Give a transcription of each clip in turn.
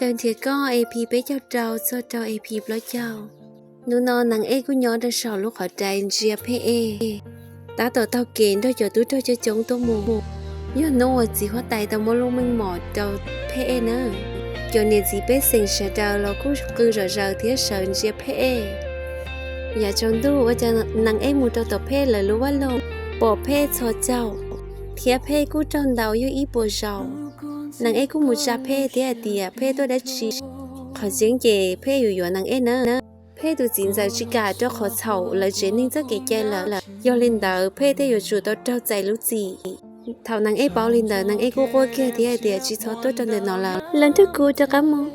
Daws nrhiav koj E P peb caug rau txog rau E P plaub caug. Hnub no Nees Ej kuj nyob rau saum lub qhov rais ntsia Phej Ej. Tab tom taug kev nrog cov tub rog coob coob tuaj mus. Yog hnub uas txiv huab tais tau muab lub meej mom rau Phej Ej na. Cov niam txiv pej xeem sawv daws los kuj qw zom zaws thiab sawv ntsia Phej Ej. Yav tsaus ntuj ua cas Nees Ej mus rau tom Phej lawv lub vaj loog, pom Phej txhos caug, thiab Phej kuj raug ntaus yog ib puas zaus. Nees Ej kuj mus tsa Phej thiab hais tias, Phej tuaj dab tsi? Qhov tseeb ces Phej yuav yuav Nees Ej na. Phej tus txiv ntxawm tsis kam rau qhov txhaum lawv tsev neeg txoj kev cai lawm, yog li ntawd Phej thiaj yuav tsum tau raug txais lub txim. Thaum Nees Ej paub li ntawd, Nees Ej kuj quaj kiag thiab hais tias, Tsis txhob tuaj rau ntawm no lawm, lawv nrog kuv rov qab mus.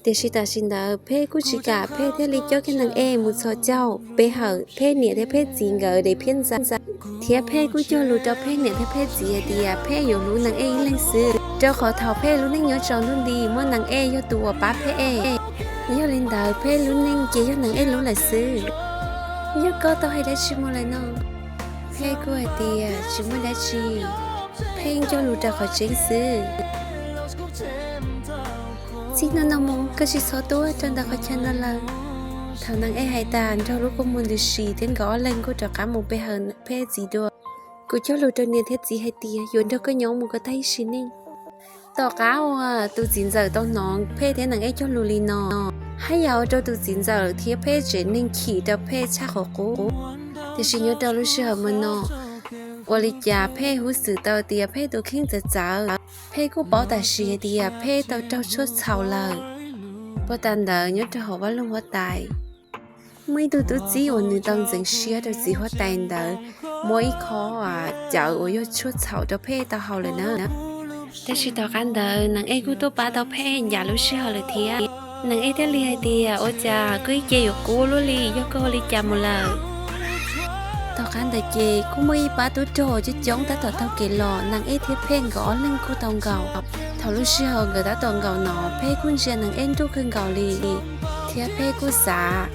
Tiam sis tam sim ntawd Phej kuj tsis kam, Phej thiaj li coj kiag Nees Ej mus txhos caug pe hawm Phej niam thiab Phej txiv nkawd daim phiab ntxa. Thiab Phej kuj cog lus rau Phej niam thiab Phej txiv hais tias Phej yuav hlub Nees Ej ib leeg xwb, rau qhov thaum Phej lub neej nyob tsaus ntuj nti muaj Nees Ej yog tus uas pab Phej Ej. Yog li ntawd Phej lub neej ces yog Nees Ej lub lawm xwb. Yog koj tau hais dab tsi mus lawm no? Phej kuj hais tias, Tsis muaj dab tsi, Phej cog lus rau qhov tseeb xwb. Txij hnub no mus koj tsis txhob tuaj rau ntawm qhov chaw no lawm. Thaum Nees Ej hais tas, nrog lub kua muag ntws si thiab nkawd ob leeg kuj rov qab mus pe hawm Phej txiv dua. Kuv cog lus rau niam thiab txiv hais tias yuav nrog koj nyob mus kom tag ib sim neej. Tom qab uas tus txiv ntxawm tau hnov Phej thiab Nees Ej cog lus li no, haj yam ua rau tus txiv ntxawm thiab Phej tsev neeg chim rau Phej tshaj qhov qub. Tiam sis nyob rau lub sij hawm mas no, ua li cas Phej huj xwm tau tias Phej tus kheej txawv txawv. Phej kuj paub tam sim hais tias Phej tau raug tshuaj txhaum lawm. Puag ta ntawd nyob rau hauv vaj loog huab tais, muaj ib tug tub txib uas nws tau ntxeev siab rau txiv huab tais ntawd, muab ib qho cawv uas yog tshuaj txhaum rau Phej tau haus lawm na. Tab sis tom qab ntawd Nees Ej kuj tuaj pab tau Phej ncav lub sij hawm lawm thiab. Nees Ej thiaj li hais tias, Ua cas koj ib ce yuav qub luaj li, yog koj ua li cas mus lawm? Tom qab ntawd ces kuj muaj ib pab tub rog coob coob tab tom taug kev los, Nees Ej thiab Phej nkawd ob leeg kuj tau nkaum. Thaum lub sij hawm nkawd tab tom nkaum no, Phej kuj ntsia Nees Ej nruj kawg nkaus li, thiab Phej kuj xav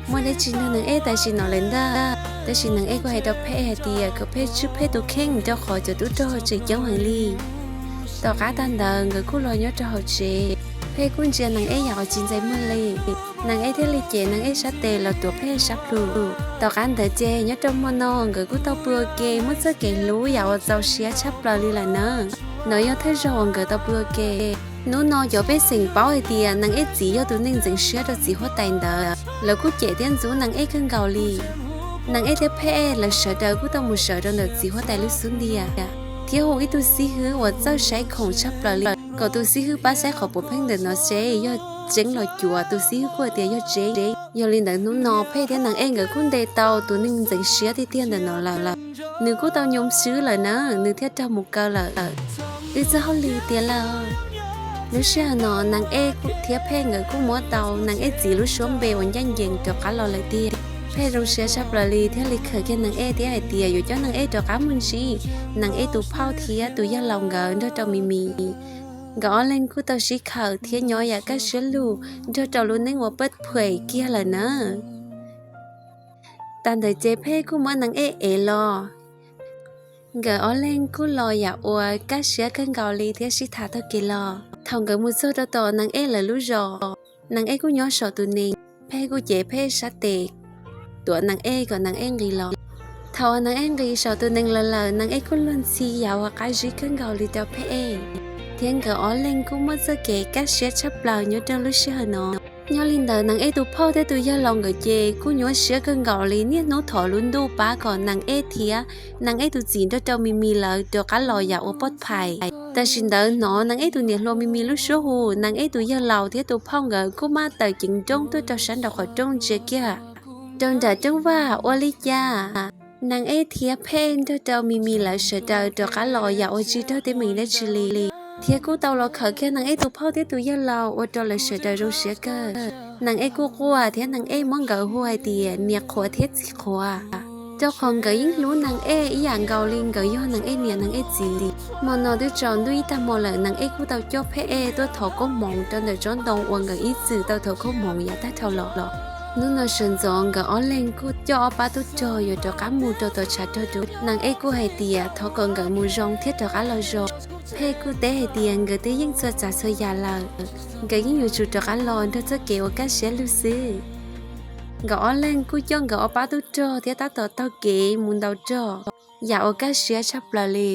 muaj dab tsi nrog Nees Ej tam sim no lawm ntag. Tab sis Nees Ej kuj hais rau Phej hais tias kom Phej tswj Phej tus kheej rau qhov cov tub rog tseem coob heev li. Tom qab tag ntawd nkawd kuj los nyob rau hauv tsev, Phej kuj ntsia Nees Ej yam uas tsis ntxais muag li. Nees Ej thiaj li cev Nees Ej sab tes los tuav Phej sab plhu. Tom qab ntawd ces nyob rau hmo no nkawd kuj tau pw ua ke muab txoj kev hlub yam uas txaus siab tshaj plaws li lawm na. No yog thawj zaug uas nkawd tau pw ua ke. Hnub no cov pej xeem paub hais tias Nees Ej txiv yog tus neeg ntxeev siab rau txiv huab tais ntawd, lawv kuj cem thiab ntxub Nees Ej kawg nkaus li. Nees Ej thiab Phej lawv sawv daws kuj tau mus sawv rau ntawm txiv huab tais lub xub ntiag, thiab hu ib tug xib hwb uas txawj saib khoom tshaj plaws li kom tus xib hwb pab saib qhov puav pheej ntawm no seb yog tseeb los cuav. Tus xib hwb kuj hais tias yog tseeb. Yog li ntawd hnub no Phej thiab Nees Ej nkawd kuj ntes tau tus neeg ntxeev siab tiag tiag ntawm no lawm. Nws kuj tau nyoo swb lawm na, nws thiaj raug mus kaw lawm. Wb txoj hauj lwm tiav lawm. Lub sij hawm no Nees Ej thiab Phej nkawd kuj muab tau Nees Ej txiv lub suab npe uas ncaj ncees rov qab los lawm tiag. Phej zoo siab tshaj plaws li thiaj li khawm kiag Nees Ej thiab hais tias yuav coj Nees Ej rov qab mus ntsib Nees Ej tus phauj thiab tus yawg laus nkawd nrog rau Mis Mis. Nkawd ob leeg kuj tau sib khawm thiab nyob yam kaj siab lug nrog rau lub neej uas paj phuem kiag lawm na. Tag ntawd ces Phej kuj muab Nees Ej ev los. Nkawd ob leeg kuj los yam uas kaj siab kawg nkaus li thiab sib tham taug kev los. Thaum nkawd mus txog rau tom Nees Ej lawv lub zos, Nees Ej kuj nyob saum tus nees, Phej kuj cev Phej sab tes tuav Nees Ej kom Nees Ej nqis los. Thaum uas Nees Ej nqis saum tus nees los lawm, Nees Ej kuj luag ntxhi yam uas qab zib kawg nkaus li rau Phej Ej, thiab nkawd ob leeg kuj muaj txoj kev kaj siab tshaj plaws nyob rau lub sij hawm no. Nyob li ntawd Nees Ej tus phauj thiab tus yawg laus nkawd ces kuj nyuaj siab kawg nkaus li, niaj hnub thov lub ntuj pab kom Nees Ej thiab Nees Ej tus txiv nrog rau Mis Mis lawv rov qab los yam uas poj phais. Tam sim ntawd hnov Nees Ej tus niam hluas Mis Mis lub suab hu, Nees Ej tus yawg laus thiab tus phauj nkawd kuj maj tawm ceev nrooj tuaj rau sab nraum qhov rooj ntsia kiag rau nram rooj vag ua li cas Nees Ej thiab Phej nrog rau Mis Mis lawv sawv daws rov qab los yam uas tsis raug teeb meem dab tsi li, thiab kuj tau los khawm kiag Nees Ej tus phauj thiab tus yawg laus ua rau lawv sawv daws zoo siab kawg. Nees Ej kuj quaj thiab Nees Ej muab nkawd hu hais tias niam qhuav thiab txiv qhuav, rau qhov nkawd yeej hlub Nees Ej ib yam nkaus li nkawd yog Nees Ej niam Nees Ej txiv. Hmo no twb tsaus ntuj ib tag hmo lawm, Nees Ej kuj tau coj Phej Ej tuaj thov koob hmoov rau ntawm tsob ntoo uas nkawd ib txwm tau thov koob hmoov yav tag dhau los. Hnub no sawv ntxov nkawd ob leeg kuj coj ob pab tub rog yuav rov qab mus rau tom tshav rog dua. Nees Ej kuj hais tias thov kom nkawd mus zoo thiab rov qab los zoo. Phej kuj teb hais tias nkawd twb yeej txhua tsav txhua yam lawm, nkawd yeej yuav tsum rov qab los nrog txoj kev ua kaj siab lug xwb. Nkawd ob leeg kuj coj nkawd ob pab tub rog thiab tab tom taug kev mus ntaus rog, yam ua kaj siab tshaj plaws li.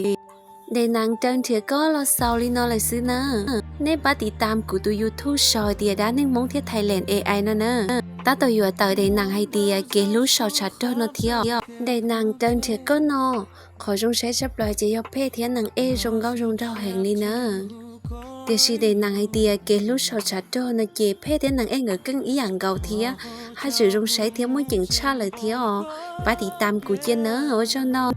Daim nees raws nrhiav koj los xaus li no lawm xwb na. Nej pab tiv tam kuv tus YouTube sau hais tias Dab Neeg Hmoob thiab Thailand A I no na. Tab tom yuav tawm daim nees hais tias kev hlub saum tshav rog no thiab. Daim nees raws nrhiav koj no, qhov zoo saib tshaj plaws ces yog phej thiab nees ej zoo nkauj zoo nraug heev li na. Tiam sis daim nees hais tias kev hlub saum tshav rog no ces phej thiab nees ej nkawd keej ib yam nkaus thiab, haj tseem zoo saib thiab muaj ceem tshaj lawm thiab os. Pab tiv tam kuv cia na, ua tsaug ntau.